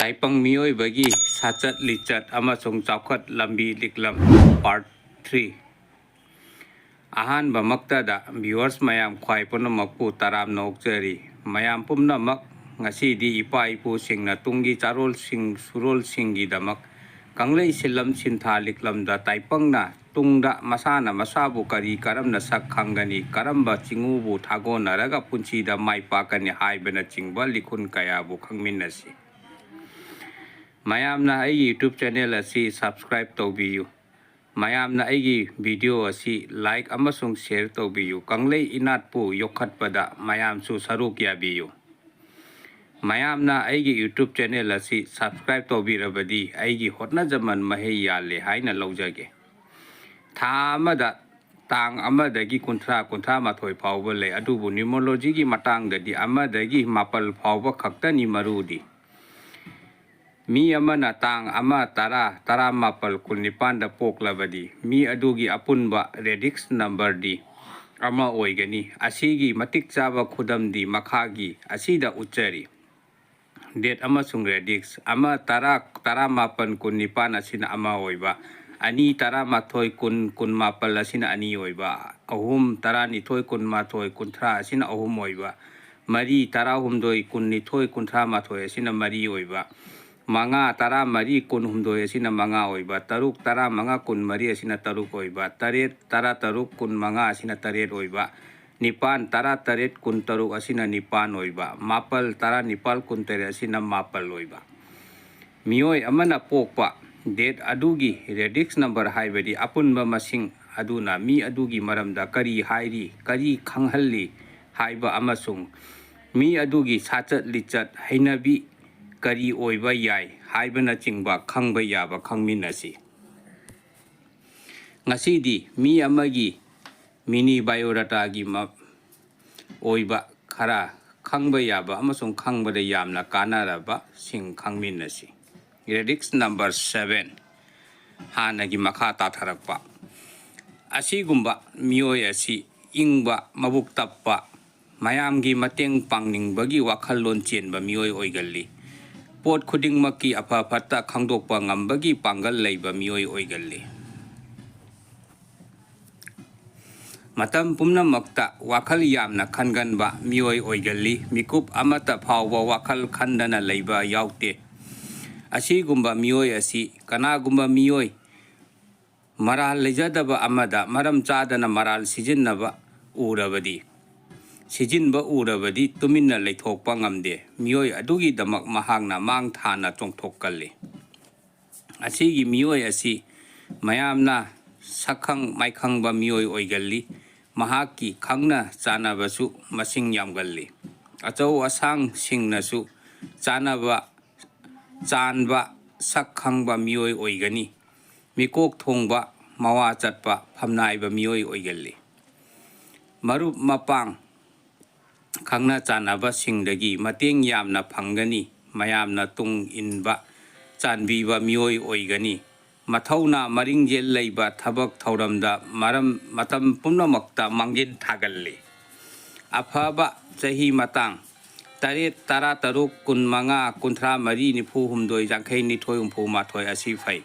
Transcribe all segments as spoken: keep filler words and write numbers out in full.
ꯇꯥꯏꯄꯪ ꯃꯤꯑꯣꯏꯕꯒꯤ ꯁꯥꯆꯠ ꯂꯤꯆꯠ ꯑꯃꯁꯨꯡ ꯆꯥꯎꯈꯠ ꯂꯝꯕꯤ ꯂꯤꯛꯂꯝ, Part three꯫ ꯑꯍꯥꯟꯕꯃꯛꯇꯗ viewers ꯃꯌꯥꯝ ꯈ꯭ꯋꯥꯏ ꯄꯨꯝꯅꯃꯛꯄꯨ ꯇꯔꯥꯝꯅ ꯑꯣꯛꯆꯔꯤ꯫ ꯃꯌꯥꯝ ꯄꯨꯝꯅꯃꯛ, ꯉꯁꯤꯗꯤ ꯏꯄꯥ ꯏꯄꯨꯁꯤꯡꯅ ꯇꯨꯡꯒꯤ ꯆꯥꯔꯣꯜꯁꯤꯡ ꯁꯨꯔꯣꯜꯁꯤꯡꯒꯤꯗꯃꯛ ꯀꯪꯂꯩ ꯁꯤꯜꯂꯝ ꯁꯤꯟꯊꯥ ꯂꯤꯛꯂꯝꯗ ꯇꯥꯏꯄꯪꯅ ꯇꯨꯡꯗ ꯃꯁꯥꯅ ꯃꯁꯥꯕꯨ ꯀꯔꯤ ꯀꯔꯝꯅ ꯁꯛ ꯈꯪꯒꯅꯤ, ꯀꯔꯝꯕ ꯆꯤꯡꯎꯕꯨ ꯊꯥꯒꯣꯟꯅꯔꯒ ꯄꯨꯟꯁꯤꯗ ꯃꯥꯏ ꯄꯥꯛꯀꯅꯤ ꯍꯥꯏꯕꯅꯆꯤꯡꯕ ꯂꯤꯈꯨꯟ ꯀꯌꯥꯕꯨ ꯈꯪꯃꯤꯟꯅꯁꯤ꯫ ꯃꯌꯥꯝꯅ ꯑꯩꯒꯤ YouTube channel ꯑꯁꯤ subscribe ꯇꯧꯕꯤꯌꯨ꯫ ꯃꯌꯥꯝꯅ ꯑꯩꯒꯤ video ꯑꯁꯤ like ꯑꯃꯁꯨꯡ share ꯇꯧꯕꯤꯌꯨ꯫ ꯀꯪꯂꯩ ꯏꯅꯥꯠꯄꯨ ꯌꯣꯛꯈꯠꯄꯗ ꯃꯌꯥꯝꯁꯨ ꯁꯔꯨꯛ ꯌꯥꯕꯤꯌꯨ꯫ ꯃꯌꯥꯝꯅ ꯑꯩꯒꯤ YouTube channel ꯑꯁꯤ subscribe ꯇꯧꯕꯤꯔꯕꯗꯤ ꯑꯩꯒꯤ ꯍꯣꯠꯅꯖꯃꯟ ꯃꯍꯩ ꯌꯥꯜꯂꯦ ꯍꯥꯏꯅ ꯂꯧꯖꯒꯦ꯫ ꯊꯥ ꯑꯃꯗ ꯇꯥꯡ ꯑꯃꯗꯒꯤ ꯀꯨꯟꯊ꯭ꯔꯥ, ꯀꯨꯟꯊ꯭ꯔꯥ ꯃꯥꯊꯣꯏ ꯐꯥꯎꯕ ꯂꯩ, ꯑꯗꯨꯕꯨ numerologyꯒꯤ ꯃꯇꯥꯡꯗꯗꯤ ꯑꯃꯗꯒꯤ ꯃꯥꯄꯜ ꯐꯥꯎꯕ ꯈꯛꯇꯅꯤ ꯃꯔꯨꯗꯤ꯫ ꯃꯤ ꯑꯃꯅ ꯇꯥꯡ ꯑꯃ, ꯇꯔꯥ, ꯇꯔꯥꯃꯥꯄꯜ, ꯀꯨꯟꯅꯤꯄꯥꯟꯗ ꯄꯣꯛꯂꯕꯗꯤ, ꯃꯤ ꯑꯗꯨꯒꯤ ꯑꯄꯨꯟꯕ radix numberꯗꯤ ꯑꯃ ꯑꯣꯏꯒꯅꯤ꯫ ꯑꯁꯤꯒꯤ ꯃꯇꯤꯛ ꯆꯥꯕ ꯈꯨꯗꯝꯗꯤ ꯃꯈꯥꯒꯤ ꯑꯁꯤꯗ ꯎꯠꯆꯔꯤ꯫ Date ꯑꯃꯁꯨꯡ radix: ꯑꯃ, ꯇꯔꯥ, ꯇꯔꯥꯃꯥꯄꯜ, ꯀꯨꯟꯅꯤꯄꯥꯟ ꯑꯁꯤꯅ ꯑꯃ ꯑꯣꯏꯕ, ꯑꯅꯤ, ꯇꯔꯥꯃꯥꯊꯣꯏ, ꯀꯨꯟ, ꯀꯨꯟꯃꯥꯄꯜ ꯑꯁꯤꯅ ꯑꯅꯤ ꯑꯣꯏꯕ, ꯑꯍꯨꯝ, ꯇꯔꯥꯅꯤꯊꯣꯏ, ꯀꯨꯟꯃꯥꯊꯣꯏ, ꯀꯨꯟꯊ꯭ꯔꯥ ꯑꯁꯤꯅ ꯑꯍꯨꯝ ꯑꯣꯏꯕ, ꯃꯔꯤ, ꯇꯔꯥꯍꯨꯝꯗꯣꯏ, ꯀꯨꯟꯅꯤꯊꯣꯏ, ꯀꯨꯟꯊ꯭ꯔꯥ ꯃꯥꯊꯣꯏ ꯑꯁꯤꯅ ꯃꯔꯤ ꯑꯣꯏꯕ, ꯃꯉꯥ, ꯇꯔꯥꯃꯔꯤ, ꯀꯨꯟꯍꯨꯝꯗꯣꯏ ꯑꯁꯤꯅ ꯃꯉꯥ ꯑꯣꯏꯕ, ꯇꯔꯨꯛ, ꯇꯔꯥꯃꯉꯥ, ꯀꯨꯟꯃꯔꯤ ꯑꯁꯤꯅ ꯇꯔꯨꯛ ꯑꯣꯏꯕ, ꯇꯔꯦꯠ, ꯇꯔꯥꯇꯔꯨꯛ, ꯀꯨꯟꯃꯉꯥ ꯑꯁꯤꯅ ꯇꯔꯦꯠ ꯑꯣꯏꯕ, ꯅꯤꯄꯥꯟ, ꯇꯔꯥꯇꯔꯦꯠ, ꯀꯨꯟꯇꯔꯨꯛ ꯑꯁꯤꯅ ꯅꯤꯄꯥꯟ ꯑꯣꯏꯕ, ꯃꯥꯄꯜ, ꯇꯔꯥꯅꯤꯄꯥꯜ, ꯀꯨꯟꯇꯔꯦꯠ ꯑꯁꯤꯅ ꯃꯥꯄꯜ ꯑꯣꯏꯕ꯫ ꯃꯤꯑꯣꯏ ꯑꯃꯅ ꯄꯣꯛꯄ date ꯑꯗꯨꯒꯤ radix number, ꯍꯥꯏꯕꯗꯤ ꯑꯄꯨꯟꯕ ꯃꯁꯤꯡ ꯑꯗꯨꯅ ꯃꯤ ꯑꯗꯨꯒꯤ ꯃꯔꯝꯗ ꯀꯔꯤ ꯍꯥꯏꯔꯤ, ꯀꯔꯤ ꯈꯪꯍꯜꯂꯤ ꯍꯥꯏꯕ ꯑꯃꯁꯨꯡ ꯃꯤ ꯑꯗꯨꯒꯤ ꯁꯥꯆꯠ ꯂꯤꯆꯠ, ꯍꯩꯅꯕꯤ ꯀꯔꯤ ꯑꯣꯏꯕ ꯌꯥꯏ ꯍꯥꯏꯕꯅꯆꯤꯡꯕ ꯈꯪꯕ ꯌꯥꯕ ꯈꯪꯃꯤꯟꯅꯁꯤ꯫ ꯉꯁꯤꯗꯤ ꯃꯤ ꯑꯃꯒꯤ mini biodatáꯒꯤ ꯃ-, ꯑꯣꯏꯕ ꯈꯔ ꯈꯪꯕ ꯌꯥꯕ ꯑꯃꯁꯨꯡ ꯈꯪꯕꯗ ꯌꯥꯝꯅ ꯀꯥꯟꯅꯔꯕꯁꯤꯡ ꯈꯪꯃꯤꯟꯅꯁꯤ꯫ Radix number seven, ꯍꯥꯟꯅꯒꯤ ꯃꯈꯥ ꯇꯥꯊꯔꯛꯄ꯫ ꯑꯁꯤꯒꯨꯝꯕ ꯃꯤꯑꯣꯏ ꯑꯁꯤ ꯏꯪꯕ, ꯃꯕꯨꯛ ꯇꯞꯄ, ꯃꯌꯥꯝꯒꯤ ꯃꯇꯦꯡ ꯄꯥꯡꯅꯤꯡꯕꯒꯤ ꯋꯥꯈꯜꯂꯣꯟ ꯆꯦꯟꯕ ꯃꯤꯑꯣꯏ ꯑꯣꯏꯒꯜꯂꯤ꯫ ꯄꯣꯠ ꯈꯨꯗꯤꯡꯃꯛꯀꯤ ꯑꯐ ꯐꯠꯇ ꯈꯪꯗꯣꯛꯄ ꯉꯝꯕꯒꯤ ꯄꯥꯡꯒꯜ ꯂꯩꯕ ꯃꯤꯑꯣꯏ ꯑꯣꯏꯒꯜꯂꯤ꯫ ꯃꯇꯝ ꯄꯨꯝꯅꯃꯛꯇ ꯋꯥꯈꯜ ꯌꯥꯝꯅ ꯈꯟꯒꯟꯕ ꯃꯤꯑꯣꯏ ꯑꯣꯏꯒꯜꯂꯤ꯫ ꯃꯤꯀꯨꯞ ꯑꯃꯠꯇ ꯐꯥꯎꯕ ꯋꯥꯈꯜ ꯈꯟꯗꯅ ꯂꯩꯕ ꯌꯥꯎꯗꯦ꯫ ꯑꯁꯤꯒꯨꯝꯕ ꯃꯤꯑꯣꯏ ꯑꯁꯤ ꯀꯅꯥꯒꯨꯝꯕ ꯃꯤꯑꯣꯏ ꯃꯔꯥꯜ ꯂꯩꯖꯗꯕ ꯑꯃꯗ ꯃꯔꯝ ꯆꯥꯗꯅ ꯃꯔꯥꯜ ꯁꯤꯖꯤꯟꯅꯕ ꯎꯔꯕꯗꯤ, ꯁꯤꯖꯤꯟꯕ ꯎꯔꯕꯗꯤ ꯇꯨꯃꯤꯟꯅ ꯂꯩꯊꯣꯛꯄ ꯉꯝꯗꯦ꯫ ꯃꯤꯑꯣꯏ ꯑꯗꯨꯒꯤꯗꯃꯛ ꯃꯍꯥꯛꯅ ꯃꯥꯡ ꯊꯥꯅ ꯆꯣꯡꯊꯣꯛꯀꯜꯂꯤ꯫ ꯑꯁꯤꯒꯤ ꯃꯤꯑꯣꯏ ꯑꯁꯤ ꯃꯌꯥꯝꯅ ꯁꯛꯈꯪ ꯃꯥꯏꯈꯪꯕ ꯃꯤꯑꯣꯏ ꯑꯣꯏꯒꯜꯂꯤ꯫ ꯃꯍꯥꯛꯀꯤ ꯈꯪꯅ ꯆꯥꯟꯅꯕꯁꯨ ꯃꯁꯤꯡ ꯌꯥꯝꯒꯜꯂꯤ꯫ ꯑꯆꯧ ꯑꯁꯥꯡꯁꯤꯡꯅꯁꯨ ꯆꯥꯟꯅꯕ, ꯆꯥꯟꯕ, ꯁꯛ ꯈꯪꯕ ꯃꯤꯑꯣꯏ ꯑꯣꯏꯒꯅꯤ꯫ ꯃꯤꯀꯣꯛ ꯊꯣꯡꯕ, ꯃꯋꯥ ꯆꯠꯄ, ꯐꯝꯅꯥꯏꯕ ꯃꯤꯑꯣꯏ ꯑꯣꯏꯒꯜꯂꯤ꯫ ꯃꯔꯨꯞ ꯃꯄꯥꯡ, ꯈꯪꯅ ꯆꯥꯟꯅꯕꯁꯤꯡꯗꯒꯤ ꯃꯇꯦꯡ ꯌꯥꯝꯅ ꯐꯪꯒꯅꯤ꯫ ꯃꯌꯥꯝꯅ ꯇꯨꯡ ꯏꯟꯕ, ꯆꯥꯟꯕꯤꯕ ꯃꯤꯑꯣꯏ ꯑꯣꯏꯒꯅꯤ꯫ ꯃꯊꯧꯅꯥ ꯃꯔꯤꯡꯖꯦꯜ ꯂꯩꯕ ꯊꯕꯛ ꯊꯧꯔꯝꯗ ꯃꯔꯝ, ꯃꯇꯝ ꯄꯨꯝꯅꯃꯛꯇ ꯃꯥꯡꯖꯤꯟ ꯊꯥꯒꯜꯂꯤ꯫ ꯑꯐꯕ ꯆꯍꯤ ꯃꯇꯥꯡ: ꯇꯔꯦꯠ, ꯇꯔꯥ ꯇꯔꯨꯛ, ꯀꯨꯟ ꯃꯉꯥ, ꯀꯨꯟꯊ꯭ꯔꯥ ꯃꯔꯤ, ꯅꯤꯐꯨ ꯍꯨꯝꯗꯣꯏ, ꯌꯥꯡꯈꯩ ꯅꯤꯊꯣꯏ, ꯍꯨꯝꯐꯨ ꯃꯥꯊꯣꯏ ꯑꯁꯤ ꯐꯩ꯫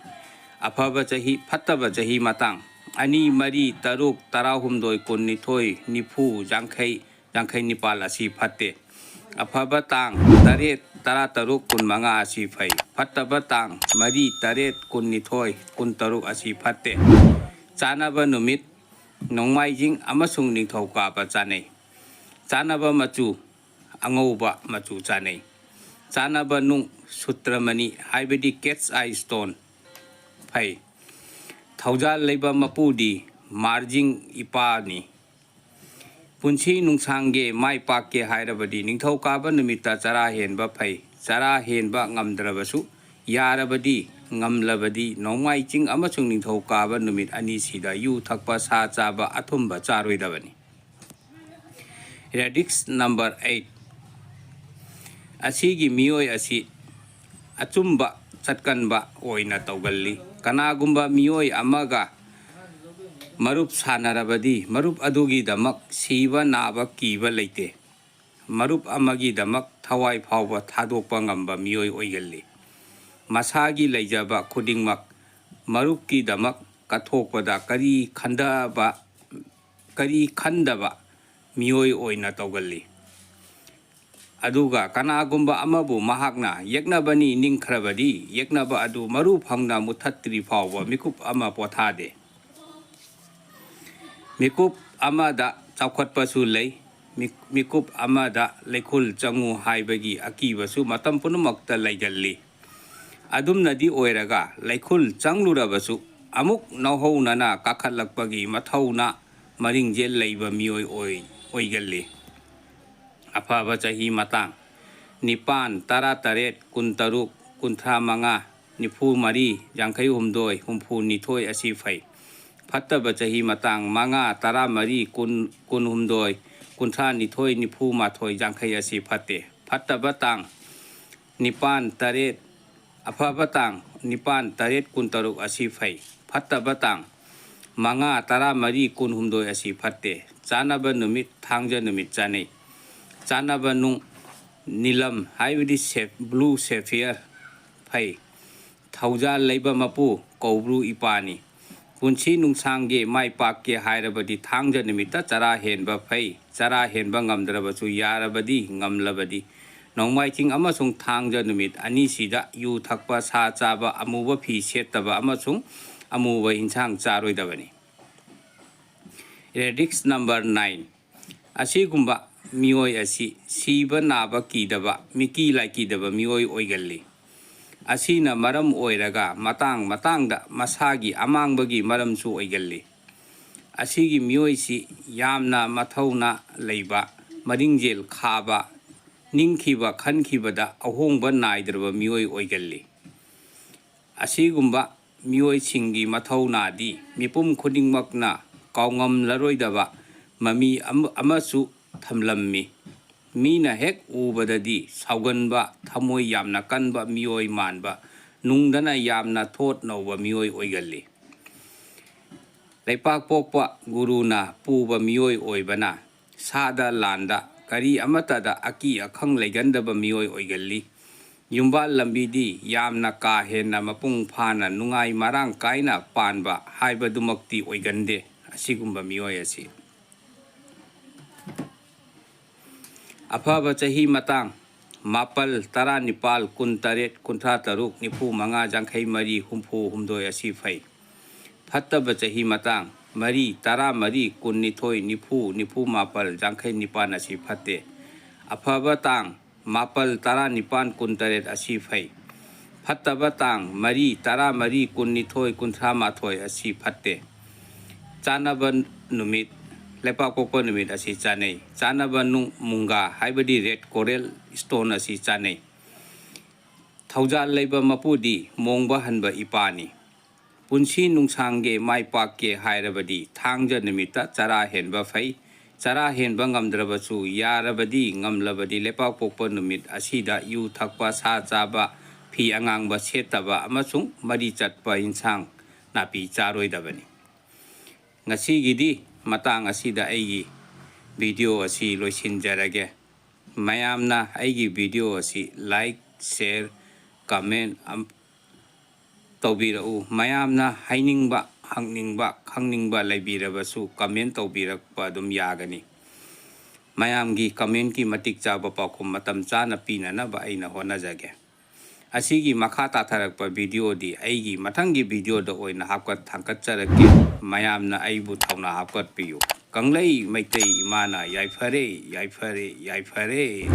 ꯑꯐꯕ ꯆꯍꯤ, ꯐꯠꯇꯕ ꯆꯍꯤ ꯃꯇꯥꯡ: ꯑꯅꯤ, ꯃꯔꯤ, ꯇꯔꯨꯛ, ꯇꯔꯥ ꯍꯨꯝꯗꯣꯏ, ꯀꯨꯟ ꯅꯤꯊꯣꯏ, ꯅꯤꯐꯨ, ꯌꯥꯡꯈꯩ, ꯌꯥꯡꯈꯩ ꯅꯤꯄꯥꯜ ꯑꯁꯤ ꯐꯠꯇꯦ꯫ ꯑꯐꯕ ꯇꯥꯡ: ꯇꯔꯦꯠ, ꯇꯔꯥ ꯇꯔꯨꯛ, ꯀꯨꯟ ꯃꯉꯥ ꯑꯁꯤ ꯐꯩ꯫ ꯐꯠꯇꯕ ꯇꯥꯡ: ꯃꯔꯤ, ꯇꯔꯦꯠ, ꯀꯨꯟ ꯅꯤꯊꯣꯏ, ꯀꯨꯟ ꯇꯔꯨꯛ ꯑꯁꯤ ꯐꯠꯇꯦ꯫ ꯆꯥꯅꯕ ꯅꯨꯃꯤꯠ: ꯅꯣꯡꯃꯥꯏꯖꯤꯡ ꯑꯃꯁꯨꯡ ꯅꯤꯡꯊꯧꯀꯥꯕ ꯆꯥꯅꯩ꯫ ꯆꯥꯅꯕ ꯃꯆꯨ: ꯑꯉꯧꯕ ꯃꯆꯨ ꯆꯥꯅꯩ꯫ ꯆꯥꯅꯕ ꯅꯨꯡ: ꯁꯨꯇ꯭ꯔꯃꯅꯤ ꯍꯥꯏꯕꯗꯤ cat's eye stone ꯐꯩ꯫ ꯊꯧꯖꯥꯜ ꯂꯩꯕ ꯃꯄꯨꯗꯤ ꯃꯥꯔꯖꯤꯡ ꯏꯄꯥꯅꯤ꯫ ꯄꯨꯟꯁꯤ ꯅꯨꯡꯁꯥꯡꯒꯦ, ꯃꯥꯏ ꯄꯥꯛꯀꯦ ꯍꯥꯏꯔꯕꯗꯤ ꯅꯤꯡꯊꯧꯀꯥꯕ ꯅꯨꯃꯤꯠꯇ ꯆꯔꯥ ꯍꯦꯟꯕ ꯐꯩ꯫ ꯆꯔꯥ ꯍꯦꯟꯕ ꯉꯝꯗ꯭ꯔꯕꯁꯨ, ꯌꯥꯔꯕꯗꯤ, ꯉꯝꯂꯕꯗꯤ ꯅꯣꯡꯃꯥꯏꯖꯤꯡ ꯑꯃꯁꯨꯡ ꯅꯤꯡꯊꯧꯀꯥꯕ ꯅꯨꯃꯤꯠ ꯑꯅꯤꯁꯤꯗ ꯌꯨ ꯊꯛꯄ, ꯁꯥ ꯆꯥꯕ, ꯑꯊꯨꯝꯕ ꯆꯥꯔꯣꯏꯗꯕꯅꯤ꯫ Radix number eight꯫ ꯑꯁꯤꯒꯤ ꯃꯤꯑꯣꯏ ꯑꯁꯤ ꯑꯆꯨꯝꯕ ꯆꯠꯀꯟꯕ ꯑꯣꯏꯅ ꯇꯧꯒꯜꯂꯤ꯫ ꯀꯅꯥꯒꯨꯝꯕ ꯃꯤꯑꯣꯏ ꯑꯃꯒ ꯃꯔꯨꯞ ꯁꯥꯟꯅꯔꯕꯗꯤ ꯃꯔꯨꯞ ꯑꯗꯨꯒꯤꯗꯃꯛ ꯁꯤꯕ ꯅꯥꯕ ꯀꯤꯕ ꯂꯩꯇꯦ꯫ ꯃꯔꯨꯞ ꯑꯃꯒꯤꯗꯃꯛ ꯊꯋꯥꯏ ꯐꯥꯎꯕ ꯊꯥꯗꯣꯛꯄ ꯉꯝꯕ ꯃꯤꯑꯣꯏ ꯑꯣꯏꯒꯜꯂꯤ꯫ ꯃꯁꯥꯒꯤ ꯂꯩꯖꯕ ꯈꯨꯗꯤꯡꯃꯛ ꯃꯔꯨꯞꯀꯤꯗꯃꯛ ꯀꯠꯊꯣꯛꯄꯗ ꯀꯔꯤ ꯈꯟꯗꯕ, ꯀꯔꯤ ꯈꯟꯗꯕ ꯃꯤꯑꯣꯏ ꯑꯣꯏꯅ ꯇꯧꯒꯜꯂꯤ꯫ ꯑꯗꯨꯒ ꯀꯅꯥꯒꯨꯝꯕ ꯑꯃꯕꯨ ꯃꯍꯥꯛꯅ ꯌꯦꯛꯅꯕꯅꯤ ꯅꯤꯡꯈ꯭ꯔꯕꯗꯤ, ꯌꯦꯛꯅꯕ ꯑꯗꯨ ꯃꯔꯨ ꯐꯪꯅ ꯃꯨꯠꯊꯠꯇ꯭ꯔꯤ ꯐꯥꯎꯕ ꯃꯤꯀꯨꯞ ꯑꯃ ꯄꯣꯊꯥꯗꯦ꯫ ꯃꯤꯀꯨꯞ ꯑꯃꯗ ꯆꯥꯎꯈꯠꯄꯁꯨ ꯂꯩ, ꯃꯤ-, ꯃꯤꯀꯨꯞ ꯑꯃꯗ ꯂꯩꯈꯨꯜ ꯆꯪꯉꯨ ꯍꯥꯏꯕꯒꯤ ꯑꯀꯤꯕꯁꯨ ꯃꯇꯝ ꯄꯨꯝꯅꯃꯛꯇ ꯂꯩꯒꯜꯂꯤ꯫ ꯑꯗꯨꯝꯅꯗꯤ ꯑꯣꯏꯔꯒ, ꯂꯩꯈꯨꯜ ꯆꯪꯂꯨꯔꯕꯁꯨ ꯑꯃꯨꯛ ꯅꯧꯍꯧꯅꯅ ꯀꯥꯈꯠꯂꯛꯄꯒꯤ ꯃꯊꯧꯅ ꯃꯔꯤꯡꯖꯦꯜ ꯂꯩꯕ ꯃꯤꯑꯣꯏ ꯑꯣꯏ-, ꯑꯣꯏꯒꯜꯂꯤ꯫ ꯑꯐꯕ ꯆꯍꯤ ꯃꯇꯥꯡ: ꯅꯤꯄꯥꯟ, ꯇꯔꯥꯇꯔꯦꯠ, ꯀꯨꯟꯇꯔꯨꯛ, ꯀꯨꯟꯊ꯭ꯔꯥ ꯃꯉꯥ, ꯅꯤꯐꯨ ꯃꯔꯤ, ꯌꯥꯡꯈꯩ ꯍꯨꯝꯗꯣꯏ, ꯍꯨꯝꯐꯨ ꯅꯤꯊꯣꯏ ꯑꯁꯤ ꯐꯩ꯫ ꯐꯠꯇꯕ ꯆꯍꯤ ꯃꯇꯥꯡ: ꯃꯉꯥ, ꯇꯔꯥ ꯃꯔꯤ, ꯀꯨꯟ, ꯀꯨꯟ ꯍꯨꯝꯗꯣꯏ, ꯀꯨꯟꯊ꯭ꯔꯥ ꯅꯤꯊꯣꯏ, ꯅꯤꯐꯨ ꯃꯥꯊꯣꯏ, ꯌꯥꯡꯈꯩ ꯑꯁꯤ ꯐꯠꯇꯦ꯫ ꯐꯠꯇꯕ ꯇꯥꯡ: ꯅꯤꯄꯥꯟ, ꯇꯔꯦꯠ, ꯑꯐꯕ ꯇꯥꯡ: ꯅꯤꯄꯥꯟ, ꯇꯔꯦꯠ, ꯀꯨꯟꯇꯔꯨꯛ ꯑꯁꯤ ꯐꯩ꯫ ꯐꯠꯇꯕ ꯇꯥꯡ: ꯃꯉꯥ, ꯇꯔꯥ ꯃꯔꯤ, ꯀꯨꯟ ꯍꯨꯝꯗꯣꯏ ꯑꯁꯤ ꯐꯠꯇꯦ꯫ ꯆꯥꯅꯕ ꯅꯨꯃꯤꯠ: ꯊꯥꯡꯖ ꯅꯨꯃꯤꯠ ꯆꯥꯅꯩ꯫ ꯆꯥꯅꯕ ꯅꯨꯡ: ꯅꯤꯂꯝ ꯍꯥꯏꯕꯗꯤ ꯁꯦ-, blue sapphire ꯐꯩ꯫ ꯊꯧꯖꯥꯜ ꯂꯩꯕ ꯃꯄꯨ ꯀꯧꯕ꯭ꯔꯨ ꯏꯄꯥꯅꯤ꯫ ꯄꯨꯟꯁꯤ ꯅꯨꯡꯁꯥꯡꯒꯦ, ꯃꯥꯏ ꯄꯥꯛꯀꯦ ꯍꯥꯏꯔꯕꯗꯤ ꯊꯥꯡꯖ ꯅꯨꯃꯤꯠꯇ ꯆꯔꯥ ꯍꯦꯟꯕ ꯐꯩ꯫ ꯆꯔꯥ ꯍꯦꯟꯕ ꯉꯝꯗ꯭ꯔꯕꯁꯨ ꯌꯥꯔꯕꯗꯤ, ꯉꯝꯂꯕꯗꯤ ꯅꯣꯡꯃꯥꯏꯖꯤꯡ ꯑꯃꯁꯨꯡ ꯊꯥꯡꯖ ꯅꯨꯃꯤꯠ ꯑꯅꯤꯁꯤꯗ ꯌꯨ ꯊꯛꯄ, ꯁꯥ ꯆꯥꯕ, ꯑꯃꯨꯕ ꯐꯤ ꯁꯦꯠꯇꯕ ꯑꯃꯁꯨꯡ ꯑꯃꯨꯕ ꯏꯟꯁꯥꯡ ꯆꯥꯔꯣꯏꯗꯕꯅꯤ꯫ Redick number nine꯫ ꯑꯁꯤꯒꯨꯝꯕ ꯃꯤꯑꯣꯏ ꯑꯁꯤ ꯁꯤꯕ ꯅꯥꯕ ꯀꯤꯗꯕ, ꯃꯤꯀꯤ ꯂꯥꯏꯀꯤꯗꯕ ꯃꯤꯑꯣꯏ ꯑꯣꯏꯒꯜꯂꯤ꯫ ꯑꯁꯤꯅ ꯃꯔꯝ ꯑꯣꯏꯔꯒ ꯃꯇꯥꯡ ꯃꯇꯥꯡꯗ ꯃꯁꯥꯒꯤ ꯑꯃꯥꯡꯕꯒꯤ ꯃꯔꯝꯁꯨ ꯑꯣꯏꯒꯜꯂꯤ꯫ ꯑꯁꯤꯒꯤ ꯃꯤꯑꯣꯏꯁꯤ ꯌꯥꯝꯅ ꯃꯊꯧꯅꯥ ꯂꯩꯕ, ꯃꯔꯤꯡꯖꯦꯜ ꯈꯥꯕ, ꯅꯤꯡꯈꯤꯕ ꯈꯟꯈꯤꯕꯗ ꯑꯍꯣꯡꯕ ꯅꯥꯏꯗ꯭ꯔꯕ ꯃꯤꯑꯣꯏ ꯑꯣꯏꯒꯜꯂꯤ꯫ ꯑꯁꯤꯒꯨꯝꯕ ꯃꯤꯑꯣꯏꯁꯤꯡꯒꯤ ꯃꯊꯧꯅꯥꯗꯤ ꯃꯤꯄꯨꯝ ꯈꯨꯗꯤꯡꯃꯛꯅ ꯀꯥꯎꯉꯝꯂꯔꯣꯏꯗꯕ ꯃꯃꯤ ꯑꯃ-, ꯑꯃꯁꯨ ꯊꯝꯂꯝꯃꯤ꯫ ꯃꯤꯅ ꯍꯦꯛ ꯎꯕꯗꯗꯤ ꯁꯥꯎꯒꯟꯕ, ꯊꯃꯣꯏ ꯌꯥꯝꯅ ꯀꯟꯕ ꯃꯤꯑꯣꯏ ꯃꯥꯟꯕ, ꯅꯨꯡꯗꯅ ꯌꯥꯝꯅ ꯊꯣꯠ ꯅꯧꯕ ꯃꯤꯑꯣꯏ ꯑꯣꯏꯒꯜꯂꯤ꯫ ꯂꯩꯄꯥꯛꯄꯣꯛꯄ ꯒꯨꯔꯨꯅ ꯄꯨꯕ ꯃꯤꯑꯣꯏ ꯑꯣꯏꯕꯅ ꯁꯥꯗ ꯂꯥꯟꯗ ꯀꯔꯤ ꯑꯃꯠꯇꯗ ꯑꯀꯤ ꯑꯈꯪ ꯂꯩꯒꯟꯗꯕ ꯃꯤꯑꯣꯏ ꯑꯣꯏꯒꯜꯂꯤ꯫ ꯌꯨꯝꯕꯥꯜ ꯂꯝꯕꯤꯗꯤ ꯌꯥꯝꯅ ꯀꯥ ꯍꯦꯟꯅ ꯃꯄꯨꯡ ꯐꯥꯅ ꯅꯨꯡꯉꯥꯏ ꯃꯔꯥꯡ ꯀꯥꯏꯅ ꯄꯥꯟꯕ ꯍꯥꯏꯕꯗꯨꯃꯛꯇꯤ ꯑꯣꯏꯒꯟꯗꯦ꯫ ꯑꯁꯤꯒꯨꯝꯕ ꯃꯤꯑꯣꯏ ꯑꯁꯤ ꯑꯐꯕ ꯆꯍꯤ ꯃꯇꯥꯡ: ꯃꯥꯄꯜ, ꯇꯔꯥꯅꯤꯄꯥꯜ, ꯀꯨꯟꯇꯔꯦꯠ, ꯀꯨꯟꯊ꯭ꯔꯥ ꯇꯔꯨꯛ, ꯅꯤꯐꯨ ꯃꯉꯥ, ꯌꯥꯡꯈꯩ ꯃꯔꯤ, ꯍꯨꯝꯐꯨ ꯍꯨꯝꯗꯣꯏ ꯑꯁꯤ ꯐꯩ꯫ ꯐꯠꯇꯕ ꯆꯍꯤ ꯃꯇꯥꯡ: ꯃꯔꯤ, ꯇꯔꯥꯃꯔꯤ, ꯀꯨꯟꯅꯤꯊꯣꯏ, ꯅꯤꯐꯨ, ꯅꯤꯐꯨ ꯃꯥꯄꯜ, ꯌꯥꯡꯈꯩ ꯅꯤꯄꯥꯟ ꯑꯁꯤ ꯐꯠꯇꯦ꯫ ꯑꯐꯕ ꯇꯥꯡ: ꯃꯥꯄꯜ, ꯇꯔꯥꯅꯤꯄꯥꯟ, ꯀꯨꯟꯇꯔꯦꯠ ꯑꯁꯤ ꯐꯩ꯫ ꯐꯠꯇꯕ ꯇꯥꯡ: ꯃꯔꯤ, ꯇꯔꯥꯃꯔꯤ, ꯀꯨꯟꯅꯤꯊꯣꯏ, ꯀꯨꯟꯊ꯭ꯔꯥ ꯃꯥꯊꯣꯏ ꯑꯁꯤ ꯐꯠꯇꯦ꯫ ꯆꯥꯟꯅꯕ ꯅꯨꯃꯤꯠ: ꯂꯩꯄꯥꯛꯄꯣꯛꯄ ꯅꯨꯃꯤꯠ ꯑꯁꯤ ꯆꯥꯅꯩ꯫ ꯆꯥꯟꯅꯕ ꯅꯨꯡ, ꯃꯨꯡꯒꯥ ꯍꯥꯏꯕꯗꯤ red coral stone ꯑꯁꯤ ꯆꯥꯅꯩ꯫ ꯊꯧꯖꯥꯜ ꯂꯩꯕ ꯃꯄꯨꯗꯤ ꯃꯣꯡꯕ ꯍꯟꯕ ꯏꯄꯥꯅꯤ꯫ ꯄꯨꯟꯁꯤ ꯅꯨꯡꯁꯥꯡꯒꯦ, ꯃꯥꯏ ꯄꯥꯛꯀꯦ ꯍꯥꯏꯔꯕꯗꯤ ꯊꯥꯡꯖ ꯅꯨꯃꯤꯠꯇ ꯆꯔꯥ ꯍꯦꯟꯕ ꯐꯩ꯫ ꯆꯔꯥ ꯍꯦꯟꯕ ꯉꯝꯗ꯭ꯔꯕꯁꯨ, ꯌꯥꯔꯕꯗꯤ, ꯉꯝꯂꯕꯗꯤ ꯂꯩꯄꯥꯛꯄꯣꯛꯄ ꯅꯨꯃꯤꯠ ꯑꯁꯤꯗ ꯌꯨ ꯊꯛꯄ, ꯁꯥ ꯆꯥꯕ, ꯐꯤ ꯑꯉꯥꯡꯕ ꯁꯦꯠꯇꯕ ꯑꯃꯁꯨꯡ ꯃꯔꯤ ꯆꯠꯄ ꯏꯟꯁꯥꯡ ꯅꯥꯄꯤ ꯆꯥꯔꯣꯏꯗꯕꯅꯤ꯫ ꯉꯁꯤꯒꯤꯗꯤ ꯃꯇꯥꯡ ꯑꯁꯤꯗ ꯑꯩꯒꯤ video ꯑꯁꯤ ꯂꯣꯏꯁꯤꯟꯖꯔꯒꯦ꯫ ꯃꯌꯥꯝꯅ ꯑꯩꯒꯤ video ꯑꯁꯤ like, share, comment ꯑꯝ-, ꯇꯧꯕꯤꯔꯛꯎ꯫ ꯃꯌꯥꯝꯅ ꯍꯥꯏꯅꯤꯡꯕ, ꯍꯪꯅꯤꯡꯕ, ꯈꯪꯅꯤꯡꯕ ꯂꯩꯕꯤꯔꯕꯁꯨ comment ꯇꯧꯕꯤꯔꯛꯄ ꯑꯗꯨꯝ ꯌꯥꯒꯅꯤ꯫ ꯃꯌꯥꯝꯒꯤ commentꯀꯤ ꯃꯇꯤꯛ ꯆꯥꯕ ꯄꯥꯎꯈꯨꯝ ꯃꯇꯝ ꯆꯥꯅ ꯄꯤꯅꯅꯕ ꯑꯩꯅ ꯍꯣꯠꯅꯖꯒꯦ꯫ ꯑꯁꯤꯒꯤ ꯃꯈꯥ ꯇꯥꯊꯔꯛꯄ videoꯗꯤ ꯑꯩꯒꯤ ꯃꯊꯪꯒꯤ videoꯗ ꯑꯣꯏꯅ ꯍꯥꯞꯀꯠ ꯊꯥꯡꯀꯠꯆꯔꯛꯀꯦ꯫ ꯃꯌꯥꯝꯅ ꯑꯩꯕꯨ ꯊꯧꯅꯥ ꯍꯥꯞꯀꯠꯄꯤꯌꯨ꯫ ꯀꯪꯂꯩ ꯃꯩꯇꯩ ꯏꯃꯥꯅ ꯌꯥꯏꯐꯔꯦ, ꯌꯥꯏꯐꯔꯦ, ꯌꯥꯏꯐꯔꯦ꯫